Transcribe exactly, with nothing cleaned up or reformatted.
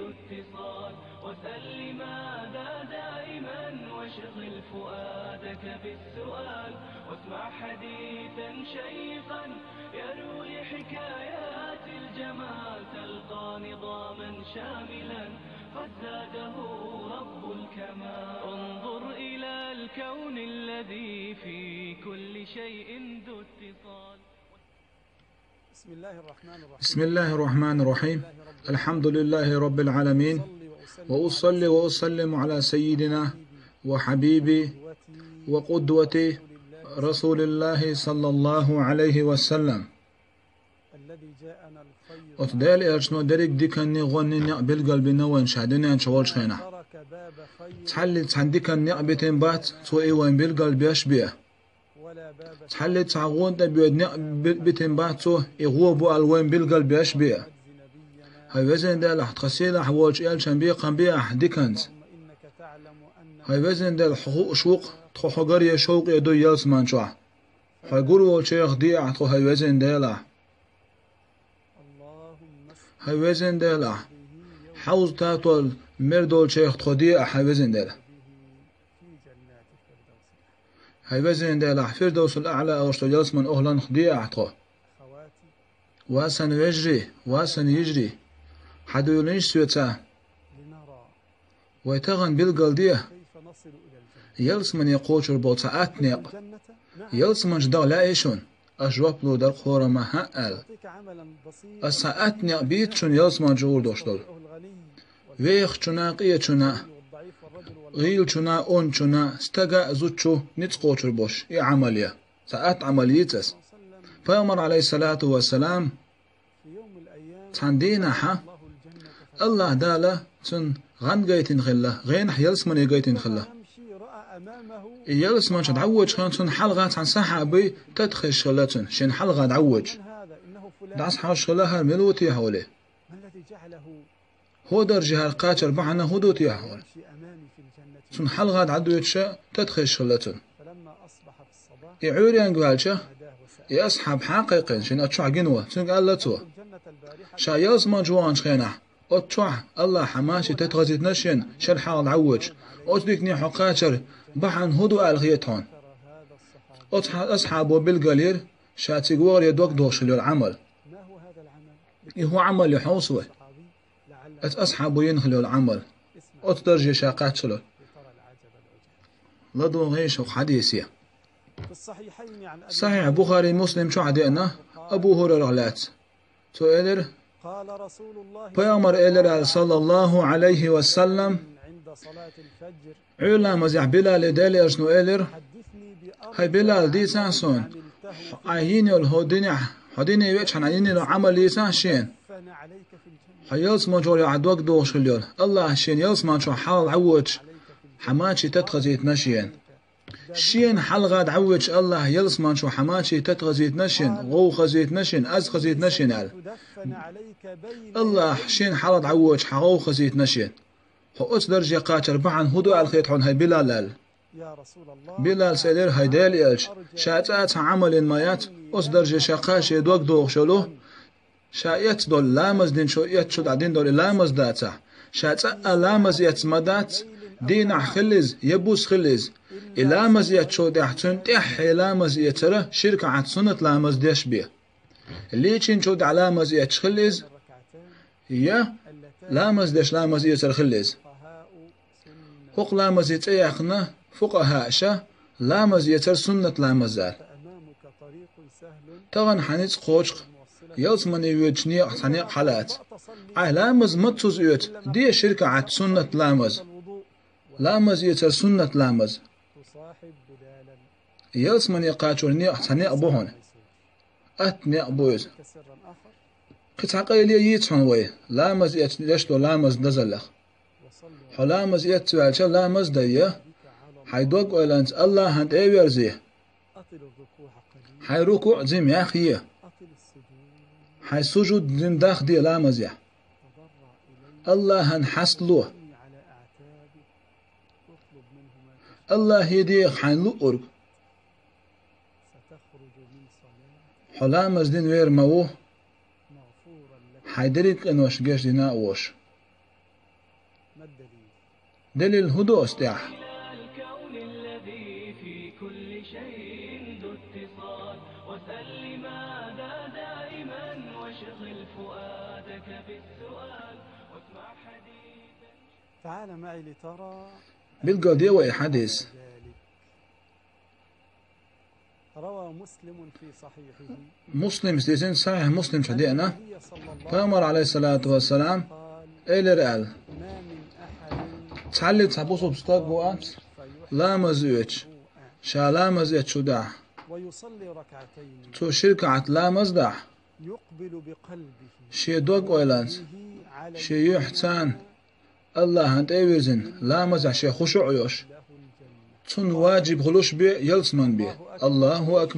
اتصال. واسأل لماذا دائما، واشغل فؤادك بالسؤال، واسمع حديثا شيقا يروي حكايات الجمال، تلقى نظاما شاملا قد زاده رب الكمال. انظر إلى الكون الذي في كل شيء ذو اتصال. بسم الله الرحمن الرحيم. بسم الله الرحمن الرحيم. الحمد لله رب العالمين. وأصلي وأسلم على سيدنا وحبيبي وقدوتي رسول الله صلى الله عليه وسلم. Оцу Делан элчано дерриг диканний, гӀонний некъ билгалбина вайна ша дуьнен чу волчу хенахь. Цхьаллица цхьана диканан некъ битина бац, цо и вайна билгалбеш бен. Цхьаллица цхьа гӀон тӀе боьду некъ би-, битина бац цо, и гӀо бу аьлла вайна билгалбеш бен. ХӀай Везан Дела, тхан сийлахь волчу элчанна бекхам бе ахь диканца. ХӀай Везан Дела, хьо хууш ву-кх, тхо хьо гаре шовкъе дуй ялсаман чохь. Хьо гур волчех де ахь тхо, хӀай Везан Дела. ХӀай Везан Дела, хьовза татол мер долчех тхо де ахь, хӀай Везан Дела. ХӀай Везан Дела, Фирдовсул АӀла олуш долу ялсаман охӀланах де ахь тхо. Ва сан вежарий, ва сан йижарий, хьан дуьйлинчу соьца? Вай тахана билгалде, ялсамане кхочур болу цхьа атта некъ. Ялсаман чу даха лаьий шуна? Ас жоп лур дара хӀораммо хӀаъ аьлла. Ас цхьа атта некъ бийца шуна ялсаман чу гӀур долуш долу. Вехачунна, къечунна, гӀийлачунна, ончунна, стага а, зудчу ницкъ кхочур болуш и Ӏамал я. Цхьа атта Ӏамал йийца ас. Пайхамар, Ӏалайхиссалату вассалам, цхьана дийнахьа АллахӀ Дала цунна гӀан гайтина хилла, гӀенах ялсамане гайтина хилла. И ялсаман чу дӀавоьдучу хенахь цунна хьалха цхьана сахьабий тата хезаш хилла цунна, шен хьалха дӀавоьдуш. ДӀасахьош хилла хӀара мила ву те хьоле? ХӀун дарже хӀара кхачар бахьана хӀун ду те хьуна? Цунна хьалха дӀадоьдуша тата хезаш хилла цунна. И Ӏуьйренга ваьлча, и асхьаб хьа а кхайкхина, шен оцу чохь гина ву, цуьнга аьлла цо: «Ша ялсаман чу ваханчу хенахь, оцу чохь АллахӀа маши тата хазийтина шена, шел хьалха дӀавоьдуш. Оцу дикане хьо кхачар бахьана хӀун ду аьлла хета хьуна?» Оцу хьа-, асхьабо билгалйира, ша цига вахаре дог дохуш хилла йолу Ӏамал. И хӀун Ӏамал ю хьовса вай? Оцу асхьабо йина хилла йолу Ӏамал. Оцу дарже ша кхаччалур. ЛадогӀийша хӀокху хьадисе. Сахьихь Бухари, Муслим чохь деана, Абу ХӀурайрах лаьцна. Цо элира: «Пайхамар элира аьлла, саллаллаху Ӏалайхи ва саллам, Ӏуьйра ламазехь Билале Делан элчано элира: „ХӀай Билал, дийцахьа суна, хьо йина йолу хӀокху динехь, хьо дине веача хьан йина йолу Ӏамал йийцахьа шена. Хьо ялсаман чохь вахарехь дог дохуш хилла йолу, АллахӀа шена ялсаман чохь хьалха дӀавоьдуш, хьан маши тата хазийтина шена. Шена хьалха дӀавоьдуш АллахӀа ялсаман чохь хьан маши тата хазийтина шена, гӀовгӀа хазийтина шена, аз хазийтина шена“, аьлла. АллахӀа шена хьалха дӀавоьдуш хьан гӀовгӀа хазийтина шена. Хьо оцу дарже кхачар бахьана хӀун ду аьлла хета хьуна, хӀай Билал?» аьлла. Билала элира: «ХӀай Делан элча, ша цкъа а цхьа Ӏамал йина ма яц, оцу дарже ша кхача дог дохуш йолу, ша эцна долу ламаз динчу, эцначул тӀаьхьа дина долу и ламаз дацахь, ша цкъа а ламаз эцна ма дац, дийнахь хилла иза, я буса хилла иза. И ламаз эцначул тӀаьхьа цуьнан тӀаьххье ламаз эцара ши ракаӀат суннат ламаз деш бен. Лийчинчул тӀаьхьа ламаз эцча хилла иза, я ламаз деш ламаз эцар хилла иза». ХӀокху ламазан цӀе яьккхина фукъахӀаша ламаз эцар суннат ламаз аьлла. Тахана хьан ницкъ кхочу-кх, ялсамане воьдучу некъахь цхьа некъ хьалаца. Ахь ламаз маца оьцу, де ши ракаӀат суннат ламаз. Ламаз эцар суннат ламаз. Ялсамане кхачоран некъахь цхьа некъ бу хьуна. Атта некъ бу иза. Кхин цхьа къайле йийца хьуна вай, ламаз эцна деш долу ламаз дазаллех. Хьо ламаз эцна ваьлча, ламаз дай, хьайн дог-ойланца АллахӀана тӀе а верзе. Хьайн рукуӀ жима яхъе. Хьайн сужуд жима дахде ламазехь. АллахӀана хьастало. АллахӀе деха хьайна луъург. Хьо ламаз дина вер ма ву, хьайн дерриг къинош гечдина а волуш. Делил хӀун ду оцу тӀехь? تعال معي لترى. Билгалде вай хьадис. روى مسلم في صحيحه. Муслимс дийцина, Сахьихь Муслим чохь деана, النبي صلى الله Пайхамар, Ӏалайхиссалату вассалам, قال: элира аьлла: ما من أحد цхьаллиг цхьа бусулба стаг ву аьлла, ламаз оьцуш, ша ламаз эцчул тӀаьхьа, ويصلي ركعتين цо ши ракаӀат ламаз дахь, يقبل بقلبه шен дог-ойланца, ووجهه على шен юьхь царна, Аллахьан тӀе а вирзина, ламазехь шен хушуӀ йолуш, цунна ваджиб хуьлуш бен ялсаман бен. Аллаху акбар!